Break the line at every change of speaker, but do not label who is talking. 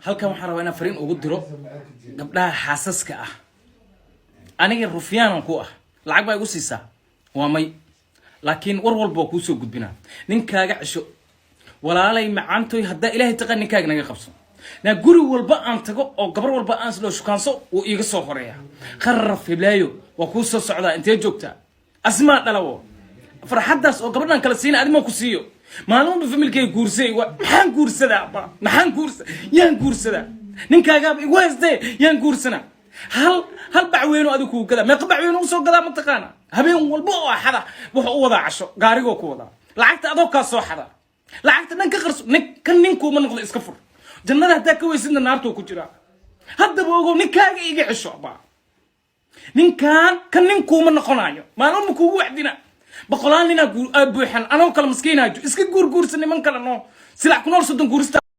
Halkan waxaan rabaa inaan fariin ugu diro gabdhaha xaasaska ah. Aniga rufyaanan ku ah, lacag baa igu siisaa, waa may, laakiin war walba waa kuu soo gudbinaa. Ninkaaga cesho, walaalay macaantoy. Haddaa Ilaahay taqaan, ninkaaga naga qabso. Naa guri walba aan tago oo gabar walba aan isdhoo shukaanso, wuu iiga soo horeeya. Kharaf hiblaayo waa kuu soo socdaa, intee joogtaa? Asmaa dhalawo farxaddaas oo gabadhan kala siina, adima ku siiyo. Maalin walba familkay guursay. Maxaan guursadaa ba? Maxaan guursa? Yaan guursadaa? Ninkaagaaba igu haystee, yaan guursanaa? Hal hal bacweyno adigu kuu gadaa, meeqa bacweyno usoo gadaa mataqaana? Habeen walba oo Axada wuxuu u wadaa casho, gaarigoo ku wadaa, lacagta adoo kaa soo xada, lacagta dhan ka qarso. Nin kan ninkuuma noqdo, iska fur. Jannada haddaa ka weysidna, naartuu ku jiraa. Haddaba ogow, ninkaaga iga cesho ba. Ninkan kan ninkuuma noqonayo. Maalin ma kuugu wacdina, boqolaal ninaa buuxan, anoo kale maskiinaajo iska guurguursa, niman kale noo silac ku nool 30 guurista.